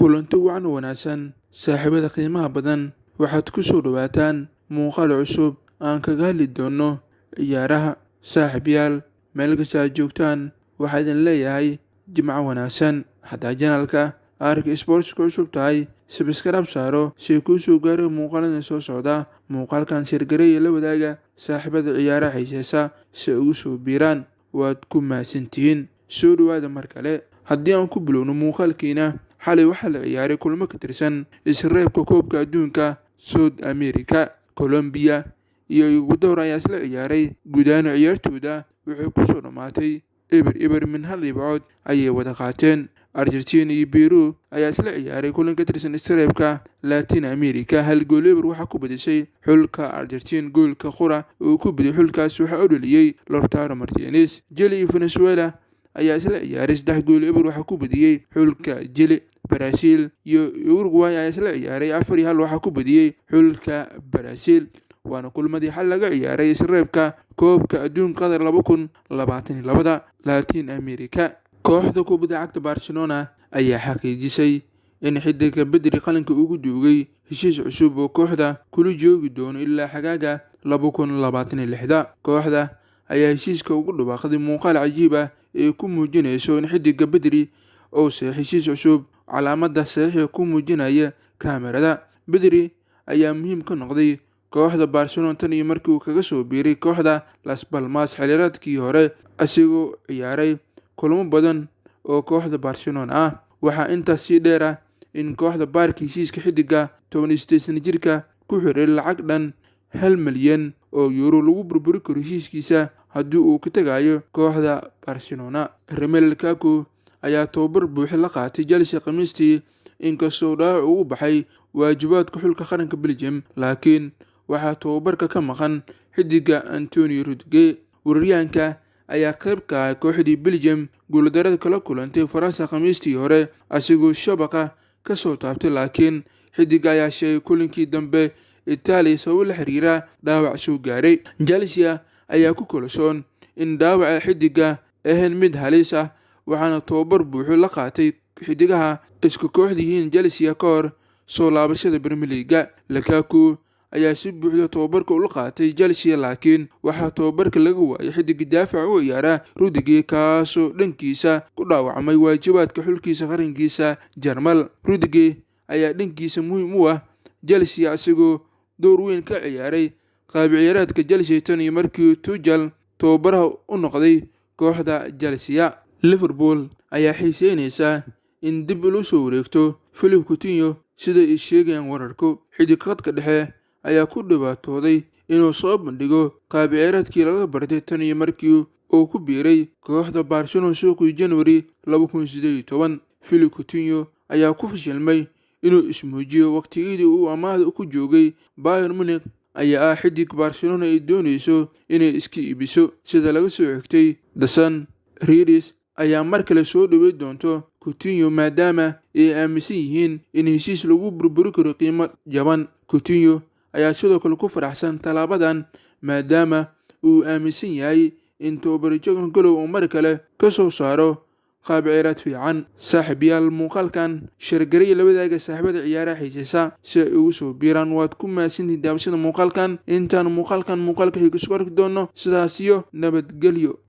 Kulanti wacan oo wanaagsan, saaxiibada qiimaha badan. Waxaad ku soo dhawaataan muuqaal cusub aan kaga hadli doono ciyaaraha. Saaxiibayaal, meel kasta aad joogtaan, waxaa idin leeyahay jimco wanaagsan. Haddaa channelka Ark Sports ku cusub tahay, subscribe saaro si kuu soo gaaro muuqaalada soo socda. Muuqaalkan share gareeya, la wadaaga saaxiibada ciyaaraha xiiseesa si ay ugu soo biiraan. Waad ku mahadsantihiin. Soo dhawaada mar kale. Haddii aan ku bilowno muuqaalkiina, xalay waxaa la ciyaaray kulmo ka tirsan isreebka Koobka Adduunka South America. Colombia iyo Ecuador ayaa isla ciyaaray. Gudahaan ciyaartooda waxay kusoo dhammaatay 0-0, min hal dhibcood ayay wada qaateen. Argentina iyo Peru ayaa isla ciyaaray kulan ka tirsan isreebka Latin America. 1-0 waxaa ku badisay xulka Argentina. Goolka qura uu ku badiyay xulkaas waxaa u dhaliyey Lautaro Martinez. Chile iyo Venezuela ayaa isla ciyaaray. 3-0 waxaa ku badiyey xulka Chile. Brazil iyo Uruguay ayaa isla ciyaaray. 4-1 waxaa ku badiyey xulka Brazil. Waana kulmadii xal laga ciyaaray isreebka Koobka Adduunka Qatar 2022-da Latin America. Kooxda kubadda cagta Barcelona ayaa xaqiijisay in xidiga Pedri qalinka ugu duugay heshiis cusub oo kooxda kula joogi doono ilaa xagaaga 2026-da. Kooxda ayaa heshiiska ugu dhawaaqday muuqaal cajiib ah ee ku muujinayso in xidiga Pedri uu saxiixay heshiis cusub, calaamada saxiixa ku muujinaya kaamirada. Pedri ayaa muhiim ka noqday kooxda Barcelona tan iyo markii uu kaga soo biiray kooxda Las Palmas xilliyeedkii hore, isagoo ciyaaray kulamo badan oo kooxda Barcelona ah. Waxaa intaas sii dheer ah in kooxda Barca heshiiska xidiga 18 sano jirka ku xiray lacag dhan 1 milyan oo euro lagu burburi karo heshiiskiisa haddii uu ka tagayo kooxda Barcelona. Romelu Lukaku ayaa tababar buuxa la qaatay Chelsea Khamiistii, inkastoo dhaawac ugu baxay waajibaadka xulka qaranka Belgium, laakiin waxaa tababarka ka maqan xidiga Antonio Rudiger. Weeraryahanka ayaa qayb ka ah kooxdii Belgium guuldarada kala kulantay Faransa Khamiistii hore, asigoo shabaqa kasoo taabtay, laakiin xidiga ayaa sheegay kulinkii dambe Itaaliya sababo la xiriira dhaawac soo gaaray. Chelsea ayaa ku kalsoon in dhaawaca xidiga ahayn mid halis ah, waxaana tababar buuxo la qaatay xidigaha isku kooxda yihiin Chelsea ka hor soo laabashada Premier League. Lukaku ayaa si buuxda tababarka ula qaatay Chelsea, laakiin waxaa tababarka laga waayay xidiga daafaca u ciyaara Rudiger, kaasoo dhankiisa ku dhaawacmay waajibaadka xulkiisa qarankiisa Jarmal. Rudiger ayaa dhankiisa muhiim u ah Chelsea, isagoo door weyn ka ciyaaray qaab ciyaareedka Chelsea tan iyo markii Tuchel tababaraha u noqday kooxda Chelsea. Liverpool ayaa xiiseyneysa in dib ula soo wareegto Philippe Coutinho, sida ay sheegayaan wararku. Xidig khadka dhexe ayaa ku dhibaatooday inuu soo bandhigo qaab ciyaareedkii laga bartay tan iyo markii uu ku biiray kooxda Barcelona suuqii January 2018. Philippe Coutinho ayaa ku fashilmay inuu ismuujiyo waqtiyadii uu amaahda ku joogay Bayern Munich, ayaa ah xidig Barcelona ay dooneyso inay iska iibiso. Sida laga soo xigtay The Sun, Reds ayaa mar kale soo dhaweyn doonto Coutinho, maadaama ay aaminsan yihiin in heshiis lagu burburi karo qiimo jaban. Coutinho ayaa sidoo kale ku faraxsan tallaabadan, maadaama uu aaminsan yahay in tababare Jurgen Klopp uu mar kale ka soo saaro qaab ciyaareed fiican. Saaxiibayaal, muuqaalkan share gareeya, la wadaaga saaxiibada ciyaaraha xiiseysa si ay ugu soo biiraan. Waad ku mahadsantihiin daawashada muuqaalkan. Intaan muuqaalkan muuqaalka xiga isku arki doono, sidaas iyo nabadgelyo.